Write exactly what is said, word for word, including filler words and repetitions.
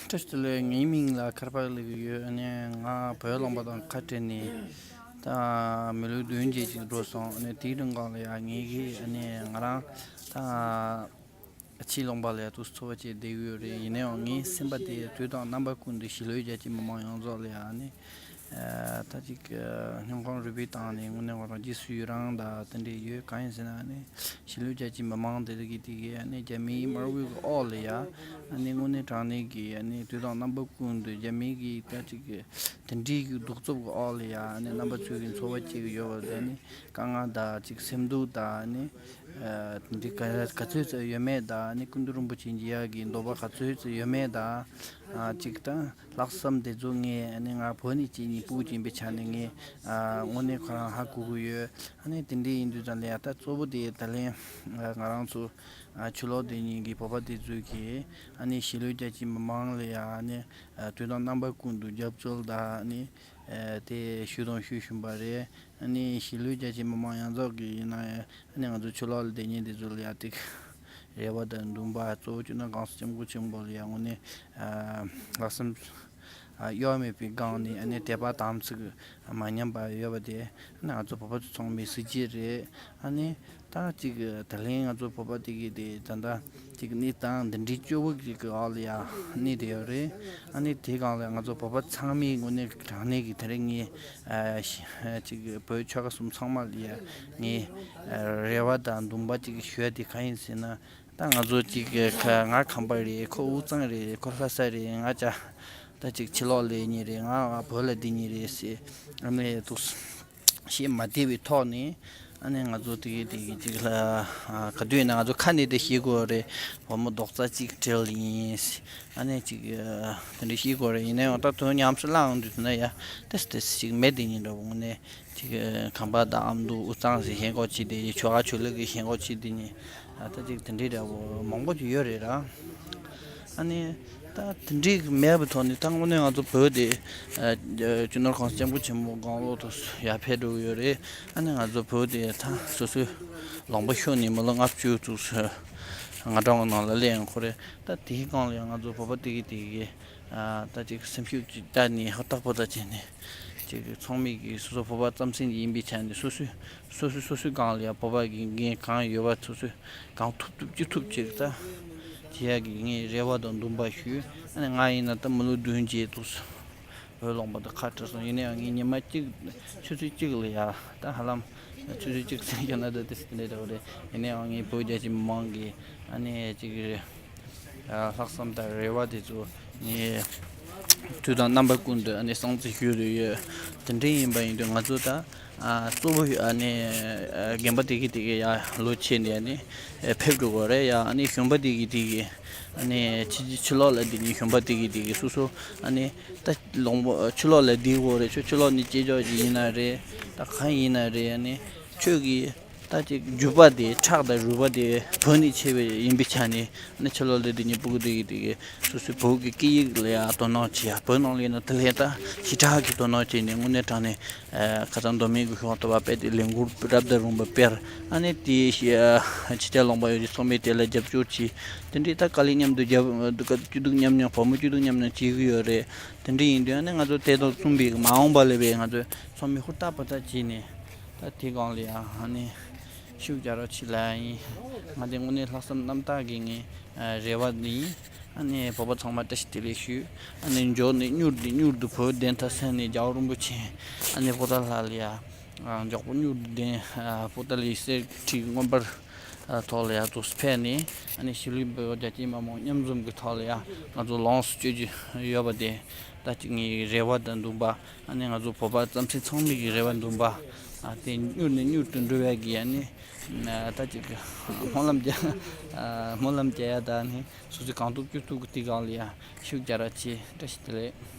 བཀྲ་ཤིས་བདེ་ལེགས། ངའི་མིང་ལ་མཁར་དཔལ་ལབ་ཀྱི་ཡོད། ཨ་ནི་ང་བོད་ལུང་པ་དང་ཁ་བྲལ་ནས་ད་མི་ལོ་བདུན་བརྒྱད་ཅིག་འགྲོ་སོང་། ཨ་ནི་དེའི་རིང་གང་ལ་ཡ་ངེད་ཀྱིས་ཨ་ནི་ང་རང་ད་ཕྱིའི་ལུང་པ་ལ་ཡ་དུས་འཚོ་བ་བྱས་བསྡད་ཀྱི་ཡོད་རེད། ཡིན་ན་ཡང་ངའི་སེམས་པ་དེ་དུས་དང་རྣམ་པ་ཀུན་ཏུ་གཞིས་ལུས་རྒྱ་ཆེ་མི་མང་ཡོངས་རྫོགས་ལ་ཡ་ཨ་ནི་ད་ཅིག་སྙིང་ཁོང་རུས་པའི་གཏིང་ནས་དངོས་གནས་ཁོ་རང་རྗེས་སུ་ཡི་རང་དང་དེ་འདྲས་ཡོད། གང་ཡིན་ཟེར་ན་ཨ་ནི་གཞིས་ལུས་རྒྱ་ཆེ་མི་མང་དེ་རིགས་ཀྱི་དེ་གའི་ཨ་ནི་རྒྱ་མིའི་དམར་པོའི་གི་འོག་ལ་ཡ་ཨ་ནི་དངོས་གནས་དྲང་གནས་ཀྱི་ཨ་ནི་དུས་དང་རྣམ་པ་ཀུན་ཏུ་རྒྱ་མི་གི་ད་ཅིག་གི་དེ་འདྲའི་གི་གདུག་རྩུབ་གི་འོག་ལ་ཡ་ཨ་ནི་རྣམ་པ་ཚོས་གི་འཚོ་བ་སྐྱེལ་གི་ཡོད་པ་དེ་ཨ་ནི་དཀའ་ངལ་དང་ཅིག་སེམས་སྡུག་དང་ཨ་ནི་དེ་འདྲའི་ག་ག་ཚོད་ཙམ་ཡོད་མེད་དང་ཨ་ནི་སྐུ་མདུན་རིན་པོ་ཆེ་མཇལ་ཡག་གི་འདོད་པ་ག་ཚོད་ཙམ་ཡོད་མེད་དང་ཅིག་ད། ལྷག་བསམ་དེ་ཚོ་ངས་ཨ་ནི་ང་བོད་ནས་སྐྱེས་ནས་སྤུ་གུ་ཡིན་པའི་ཆ་ནས་ངས་ཨ་དངོས་གནས་ཁོ་རང་ཧ་གོ་གི་ཡོད། ཨ་ནི་དེ་འདྲའི་ཡིན་དུས་ཙང་ལ་ཡ་ད་གཙོ་བོ་དེ་ད་ལན་ཨ་ང་རང་ཚོ་ཨ་ཕྱི་ལོགས་དེ་གཉིས་ཀྱི་བོད་པ་དེ་ཚོས་ཀྱིས་ཨ་ནི་གཞིས་ལུས་རྒྱ་ཆེ་མི་མང་ལ་ཡ་ཨ་ནི་ཨ་དུས་དང་རྣམ་པ་ཀུན་ཏུ་རྒྱབ་སྐྱོར་དང་ཨ་ནི་ཨ་དེ་ཞུས་དང་ཞུ་བཞིན་པ་རེད། ཨ་ནི་གཞིས་ལུས་རྒྱ་ཆེ་མི་མང་ཡོངས་རྫོགས་ཀྱིས་ཡིན་ན་ཡང་ཨ་ནི་ང་ཚོ་ཕྱི་ལོགས་ལ་བསྡད་མཁན་དེ་ཚོ་ལ་ཡ་ཏིག་རེ་བ་དང་འདུན་པ་གཙོ་བོ་བཅོལ་ན་གང་ས་སྐྱབས་མགོན་ཆེན་པོ་ལ་ཡ་དངོས་གནས་ཨ་ལྷག་བསམ་ཨ་གཡོ་མེད་པའི་སྒང་ནས་ཨ་ནི་དད་པ་དམ་ཚིག་མ་ཉམས་པ་ཡོད་པ་དེ་ཨ་ནི་ང་ཚོ་བོད་པ་ཚོ་ཚང་མའི་གཟི་བརྗིད་རེད། ཨ་ནི་ད་ཅིག་ད་ལན་ང་ཚོ་བོད་པ་དེ་གི་དེ་ད་ལྟ་ཅིག་གནས་སྟངས་འདི་འདྲའི་སྐྱོ་བོ་ཞིག་གི་འོག་ལ་ཡ་གནས་བསྡད་ཡོད་རེད། ཨ་ནི་དེ་སྒང་ལ་ང་ཚོ་བོད་པ་ཚང་མའི་དངོས་གནས་དྲང་གནས་ཀྱི་དེ་རིང་ངས་ཨ་ཅིག་བོད་ཆོལ་ཁ་གསུམ་ཚང་མ་ལ་ཡ་ངས་རེ་བ་དང་འདུན་པ་ཅིག་ཞུ་ཡ་དེ་གང་ཡིན་ཟེར་ན། ད་ང་ཚོ་ཅིག་ཁ་ང་ཁམས་པ་རེད། ཁོ་དབུས་གཙང་རེད། ཁོ་ལྷ་ས་རེད། ང་ཅག་ད་ཅིག་ཕྱི་ལོགས་ལ་ཡིན་རེད། ང་བོད་ལ་བསྡད་མཁན་རེད་ཟེར་ཨ་ནི་འདུག་ཞེས་མ་བདེ་བའི་ཐོག་ནས་ཨ་ནི་ང་ཚོ་དེ་གི་དེ་གི་ཅིག་ལ་ག་དུས་ཡིན་ན་ང་ཚོ་ཁ་ནས་དེ་ཤེས་དགོས་རེད། བུ་མོ་རྡོག་རྩ་གཅིག་སྒྲིལ་ཡིན་ཟེར། ཨ་ནི་ཅིག་དེ་འདྲ་ཤེས་དགོས་རེད། ཡིན་ན་ཡང་ད་དོན་ཉམས་སུ་བླངས་འདུག་ན་ཡ་ཏེས་ཏེས་ཅིག་མེད་དེ་ཉིན་འདྲ་བོ་དངོས་གནས། ཅིག་ཁམས་པ་དང་ཨ་མདོ་དབུས་གཙང་ཟེར་ཞེན་ཁོག་བྱེད་དེ་ཆོལ་ཁ་ཆོས་ལུགས་ཀྱི་ཞེན་ཁོག་བྱེད་དེ་ནི་ཨ་ད་ཅིག་དེ་འདྲའི་འདྲ་བོ་མང་པོ་ཅིག་ཡོད་རེད་ར། ཨ་ནི་ད་དེ་འདྲའི་མེད་པའི་ཐོག་ནས་ད་དངོས་གནས་ང་ཚོ་བོད་དེ་སྤྱི་ནོར་གོང་ས་སྐྱབས་མགོན་ཆེན་པོ་དགུང་ལོ་དུ་ཡར་ཕེབས་འགྲོ་གི་ཡོད་རེད། ཨ་ནི་ང་ཚོ་བོད་དེ་ད་སོ་སོའི་ལུང་པ་ཤོར་ནས་མི་ལོ་ལྔ་བཅུ་ཙམ་སྔ་གྲོང་གི་ནང་ལ་སླེབས་ཡོང་ཁོ་རེད། ད་དེའི་སྒང་ལ་ཡང་ང་ཚོ་བོད་པ་དེ་གི་དེ་གི་ཨ་ད་ཅིག་སེམས་ཤུགས་ཅིག་བཏང་ནས་ཧུར་ཐག་པོ་ད་བྱས་ནས་ཅིག་ཚང་མས་ཀྱི་སོ་སོ་བོད་པ་རྩམ་ཟན་ཡིན་པའི་ཆ་ནས་སོ་སོའི་སོ་སོའི་སོ་སོའི་སྒང་ལ་ཡང་བོད་པ་གི་འགན་གང་ཡོད་པ་སོ་སོས་གང་ཐུབ་ཐུབ་ཅི་ཐུབ་ཅིག་ད་བྱེད་ཡག་གི་ངས་རེ་བ་དང་འདུན་པ་ཞུས། ཨ་ནི་ང་ཡིན་ན་ད་མི་ལོ་བདུན་བརྒྱད་འདུག་བོད་ལུང་པ་དང་ཁ་བྲལ་སོང་། ཡིན་ན་ཡང་ངས་ཉི་མ་གཅིག་ཆུ་ཚོད་གཅིག་ལ་ཡ་ད་ཧ་ལམ་ཆུ་ཚོད་གཅིག་ཟིན་རྒྱུ་ན་ད་དེ་དེ་འདྲ་འདྲ་བོ་རེད། ཡིན་ན་ཡང་ངས་བོད་རྒྱ་ཆེ་མི་མང་གི་ཨ་ནི་ཅིག་རེད། ལྷག་བསམ་དང་རེ་བ་དེ་ཚོ་ངས་དུས་དང་རྣམ་པ་ཀུན་ཏུ་ཨ་ནི་སྲུང་བརྩི་ཞུ་རེ་ཡོད། དེ་འདྲ་ཡིན་པ་ཡིན་དུས་ང་ཚོ་ད་གཙོ་བོ་ཨ་ནི་རྒན་པ་དེ་གི་དེ་གི་ཡ་ལོ་ཆེ་ནས་ཨ་ནི་ཕེབས་འགྲོ་དགོས་རེད་ཡ། ཨ་ནི་གཞོན་པ་དེ་གི་དེ་གི་ཨ་ནི་ཕྱི་ཕྱི་ལོགས་ལ་དེ་ནི་གཞོན་པ་དེ་གི་དེ་གི་སོ་སོ་ཨ་ནི་ད་ལུང་པ་ཕྱི་ལོགས་ལ་བསྡད་དགོས་རེད། ཁྱོད་ཕྱི་ལོགས་ནས་སྐྱེས་ཕྱོགས་ཅིག་ཡིན་ན་རེད། ད་གང་ཡིན་ན་རེད། ཨ་ནི་ཁྱོད་ཀྱི་ད་ཅིག་རྒྱུད་པ་དེ་ཁྲག་དང་རུས་པ་དེ་བོད་ནས་ཆད་པ་ཡིན་པའི་ཆ་ནས་ནི་ཕྱི་ལོགས་ལ་དེ་ཉིད་སྤུ་གུ་དེ་གི་དེ་གི་སོ་སོའི་བོད་ཀྱི་སྐད་ཡིག་ལ་ཡང་དོ་སྣང་བྱེད་ཡ། བོད་ནང་ལ་ཡིན་ན་དེ་ལས་ད་ཞེ་དྲག་གི་དོ་སྣང་བྱས་ནས་དངོས་གནས་དྲང་གནས་ཁ་སང་མདོ་སྨད་ཀྱི་གཞུང་ལྟ་བ་དཔེ་དེ་ལས་འགུལ་རབ་དང་རིམ་པ་སྤེལ། ཨ་ནི་དེ་ཕྱི་རྒྱལ་ལུང་པ་ཡོད་ཀྱི་ཚོགས་མི་དེ་ལ་རྒྱབ་སྐྱོར་བྱས། དེ་འདྲའི་ད་དཀའ་ལས་མཉམ་དུ་རྒྱབ་སྐྱིད་སྡུག་མཉམ་མྱོང་བུ་མོ་སྐྱིད་སྡུག་མཉམ་མྱོང་བྱེད་ཀྱི་ཡོད་རེད། དེ་འདྲ་ཡིན་དུས་ཨ་ནི་ང་ཚོ་དེ་དང་མཚུངས་པའི་མ་འོངས་པ་ལ་བས་ང་ཚོ་ཚང་མས་ཧུར་ཐག་པ་ཐག་བྱས་ནས་ད་དེ་སྒང་ལ་ཡང་ཨ་ནི་ཤུགས་རྒྱག་རོགས་བྱེད་ལབ་ཡ་ཡིན། ང་དེ་དངོས་གནས་ལྷག་བསམ་རྣམ་དག་གི་ངའི་རེ་བ་ནི་ཡིན། ཨ་ནི་བོད་པ་ཚང་མ་བཀྲ་ཤིས་བདེ་ལེགས་ཞུ། ཨ་ནི་མགྱོགས་ནས་མྱུར་དུ་མྱུར་དུ་བོད་བདེན་མཐའ་གསལ་ནས་རྒྱལ་བ་རིན་པོ་ཆེ་ཨ་ནི་པོ་ཏཱ་ལ་ལ་ཡ་མགྱོགས་པོ་མྱུར་དུ་བདེན་པོ་ཏཱ་ལའི་གསེར་ཁྲི་མངོན་པར་ཐོག་ལ་ཡ་ཏོག་ཙམ་ཕེབས་ནས་ཨ་ནི་གཞིས་ལུས་བོད་རྒྱ་ཆེ་མི་མང་མཉམ་འཛོམས་ཀྱི་ཐོག་ལ་ཡ་ང་ཚོ་ལོངས་སུ་སྤྱོད་རྒྱུ་ཡོད་པ་དེ་ད་ཅིག་ངའི་རེ་བ་དང་འདུན་པ། ཨ་ནི་ང་ཚོ་བོད་པ་རྩམ་ཟན་ཚང་མའི་གི་རེ་བ་འདུན་པ། ཨ་དེ་མྱུར་ནས་མྱུར་དུ་འགྲུབ་ཡ་གི་ཨ་ནི་ད་ཅིག་སྨོན་ལམ་རྒྱག་སྨོན་ལམ་རྒྱག་ཡ་དང་ཨ་ནི་སོ་སོའི་གང་ཐུབ་ཅི་ཐུབ་ཀྱི་དེ་སྒང་ལ་ཡ་ཤུགས་རྒྱག་རོགས་བྱེད། བཀྲ་ཤིས་བདེ་ལེགས།